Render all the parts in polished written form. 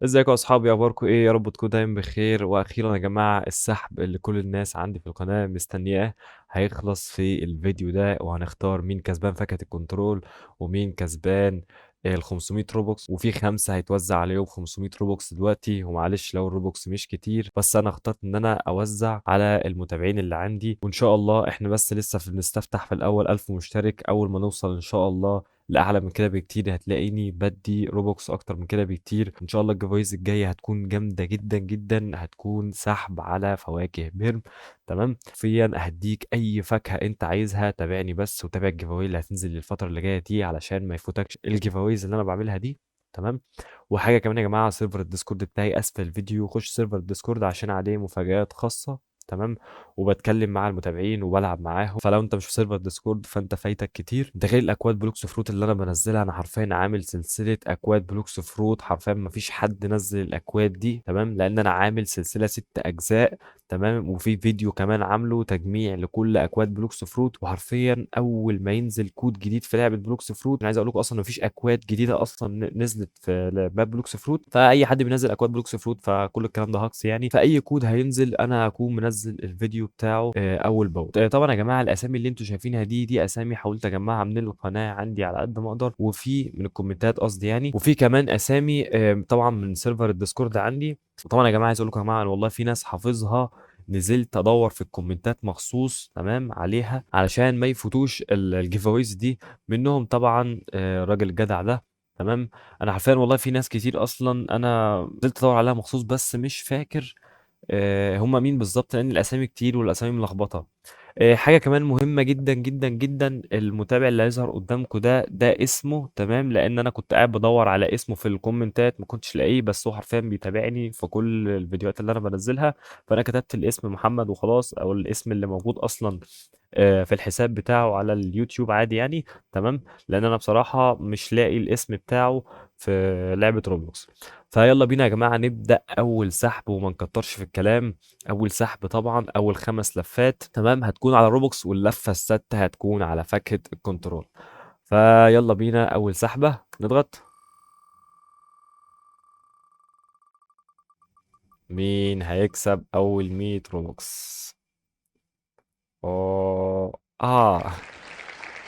ازيكم يا اصحابي؟ اخباركم ايه؟ يا رب تكونوا دايما بخير. واخيرا يا جماعة السحب اللي كل الناس عندي في القناة مستنياه هيخلص في الفيديو ده، وهنختار مين كسبان فاكهة ال control ومين كسبان ال 500 Robux، وفي 5 هيتوزع عليهم 500 Robux دلوقتي. ومعلش لو ال Robux مش كتير، بس انا اخترت ان انا اوزع على المتابعين اللي عندي، وان شاء الله احنا بس لسه في بنستفتح في الاول 1000 مشترك. اول ما نوصل ان شاء الله لاعلى من كده بكتير هتلاقيني بدي Robux اكتر من كده بكتير. ان شاء الله ال giveaways الجاية هتكون جامدة جدا جدا، هتكون سحب على فواكه بيرم. تمام، فيا هديك اي فاكهة انت عايزها، تابعني بس وتابع ال giveaway اللي هتنزل الفترة اللي جاية دي علشان ما يفوتكش ال giveaways اللي انا بعملها دي. تمام، وحاجه كمان يا جماعة، server ال Discord بتاعي اسفل الفيديو، خش server ال Discord عشان عليه مفاجآت خاصة. تمام، وبتكلم مع المتابعين وبلعب معاهم، فلو انت مش في server Discord فانت فايتك كتير. ده غير الاكواد Blox Fruit اللي انا بنزلها، انا حرفيا عامل سلسلة اكواد Blox Fruit، حرفيا مفيش حد نزل الاكواد دي. تمام، لان انا عامل سلسلة 6 اجزاء. تمام، وفي فيديو كمان عامله تجميع لكل اكواد Blox Fruit، وحرفيا اول ما ينزل كود جديد في لعبه Blox Fruit، انا عايز اقول لكم اصلا مفيش اكواد جديدة اصلا نزلت في map Blox Fruit، فاي حد بينزل اكواد Blox Fruit فكل الكلام ده هاكس يعني. فاي كود هينزل انا هكون منزل الفيديو بتاعه اول باول. طبعا يا جماعة الاسامي اللي انتوا شايفينها دي اسامي حاولت اجمعها من القناة عندي على قد ما اقدر، وفي من الكومنتات قصدي يعني، وفي كمان اسامي طبعا من server ال Discord عندي. طبعا يا جماعة عايز اقول لكم يا جماعة والله في ناس حافظها، نزلت ادور في الكومنتات مخصوص تمام عليها علشان ما يفوتوش ال giveaways دي، منهم طبعا الراجل الجدع ده. تمام، انا حرفيا والله في ناس كتير اصلا انا نزلت ادور عليها مخصوص، بس مش فاكر هما مين بالظبط لان الاسامي كتير والاسامي ملخبطة. حاجة كمان مهمة جدا جدا جدا، المتابع اللي هيظهر قدامكم ده اسمه. تمام، لان انا كنت قاعد بدور على اسمه في الكومنتات ما كنتش لاقيه، بس هو حرفيا بيتابعني في كل الفيديوهات اللي انا بنزلها، فانا كتبت الاسم محمد وخلاص، او الاسم اللي موجود اصلا في الحساب بتاعه على اليوتيوب عادي يعني. تمام، لان انا بصراحة مش لاقي الاسم بتاعه في لعبه Roblox. فيلا بينا يا جماعة نبدا اول سحب وما نكترش في الكلام. اول سحب طبعا اول 5 لفات تمام هتكون على Robux، واللفه السادسة هتكون على فاكهة ال control. فيلا بينا اول سحبه، نضغط. مين هيكسب اول 100 Robux؟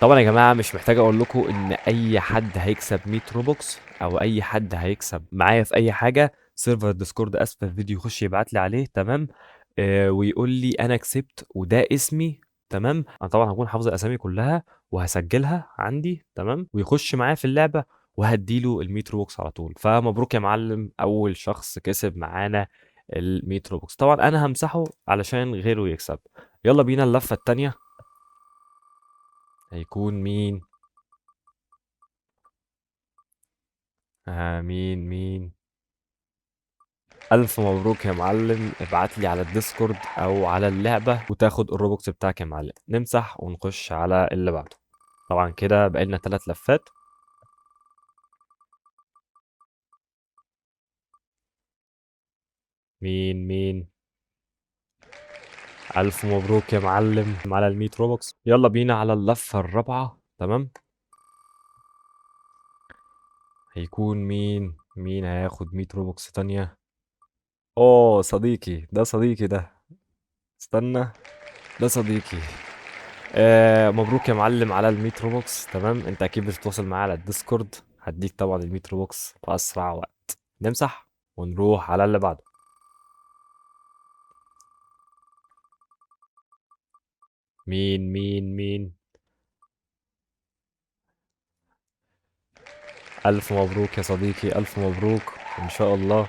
طبعا يا جماعة مش محتاج اقول لكم ان اي حد هيكسب 100 Robux او اي حد هيكسب معايا في اي حاجة، server ال Discord اسفل الفيديو يخش يبعت لي عليه. تمام، ويقول لي انا كسبت وده اسمي. تمام، انا طبعا هكون حافظ الاسامي كلها وهسجلها عندي. تمام، ويخش معايا في اللعبة وهديله ال 100 Robux على طول. فمبروك يا معلم، اول شخص كسب معانا ال 100 Robux. طبعا انا همسحه علشان غيره يكسب. يلا بينا اللفة التانية، هيكون مين؟ مين؟ ألف مبروك يا معلم، ابعت لي على ال Discord أو على اللعبة وتاخد ال Robux بتاعك يا معلم. نمسح ونخش على اللي بعده. طبعا كده بقالنا 3 لفات. مين؟ ألف مبروك يا معلم على ال 100 Robux. يلا بينا على اللفة الرابعة. تمام، هيكون مين؟ مين هياخد 100 Robux تانية؟ صديقي ده، صديقي ده، استنى، ده صديقي. مبروك يا معلم على ال 100 Robux. تمام، انت اكيد بتتواصل معايا على ال Discord، هديك طبعا ال 100 Robux في اسرع وقت. نمسح ونروح على اللي بعده. مين مين مين؟ ألف مبروك يا صديقي، ألف مبروك، وإن شاء الله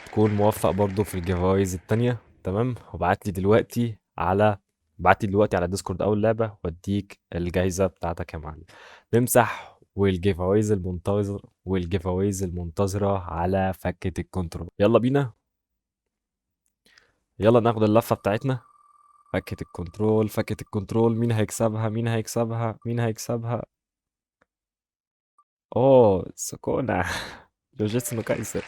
تكون موفق برضو في ال giveaways التانية. تمام، وابعت لي دلوقتي على، ابعت لي دلوقتي على Discord أو اللعبة وأديك الجايزة بتاعتك يا معلم. نمسح، وال giveaways المنتظر، وال giveaways المنتظرة على فكة ال control. يلا بينا، يلا ناخد اللفة بتاعتنا. فكة ال control، فكة ال control، مين هيكسبها؟ مين هيكسبها؟ مين هيكسبها؟ سكونا. جوجيتسو نو كايسن.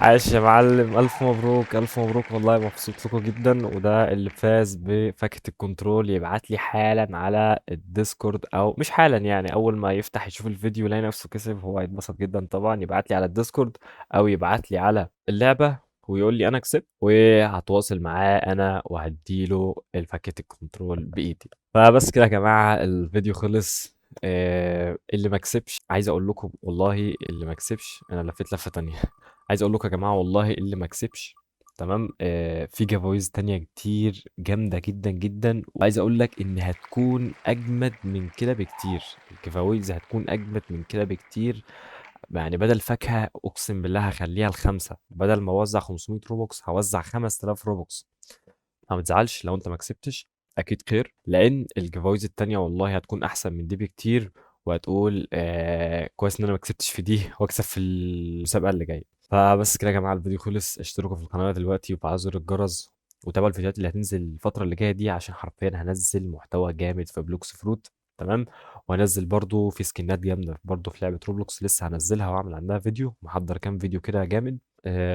عاش يا معلم، الف مبروك الف مبروك، والله مبسوط لكم جدا. وده اللي فاز بفاكهة ال control يبعت لي حالا على الديسكورد، او مش حالا يعني، اول ما يفتح يشوف الفيديو يلاقي نفسه كسب هو هيتبسط جدا طبعا. يبعت لي على الديسكورد او يبعت لي على اللعبة ويقول لي انا كسبت، وهتواصل معاه انا وهديله الفاكهة ال control بايدي. فبس كده يا جماعة الفيديو خلص. اللي ما كسبش عايز اقول لكم والله، اللي ما كسبش انا لفيت لفة تانية. عايز اقول لكم يا جماعة والله اللي ما كسبش تمام، في giveaways تانية كتير جامدة جدا جدا، وعايز اقول لك ان هتكون اجمد من كده بكتير. ال giveaways هتكون اجمد من كده بكتير. يعني بدل فاكهة اقسم بالله هخليها ال5، بدل ما اوزع 500 روبوكس هوزع 5000 روبوكس. فما تزعلش لو انت ما كسبتش، اكيد خير، لان ال giveaways التانية والله هتكون احسن من دي بكتير، وهتقول كويس ان انا ما كسبتش في دي واكسب في المسابقة اللي جاية. فبس كده يا جماعة الفيديو خلص. اشتركوا في القناة دلوقتي وفعلوا زر الجرس، وتابعوا الفيديوهات اللي هتنزل الفترة اللي جاية دي، عشان حرفيا هنزل محتوى جامد في بلوكس فروت تمام، وهنزل برضو في سكنات جامدة برضو في لعبه روبلوكس لسه هنزلها واعمل عنها فيديو، محضر كام فيديو كده جامد.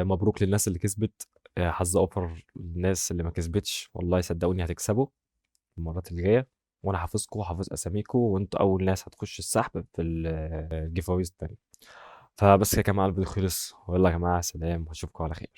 مبروك للناس اللي كسبت، حظ اوفر للناس اللي ما كسبتش، والله صدقوني هتكسبوا المرات اللي جاية، وانا حافظكم وحافظ اساميكم، وانتوا اول ناس هتخش السحب في ال giveaways التانية. فبس كده يا جماعة الفيديو خلص، ويلا يا جماعة سلام، واشوفكم على خير.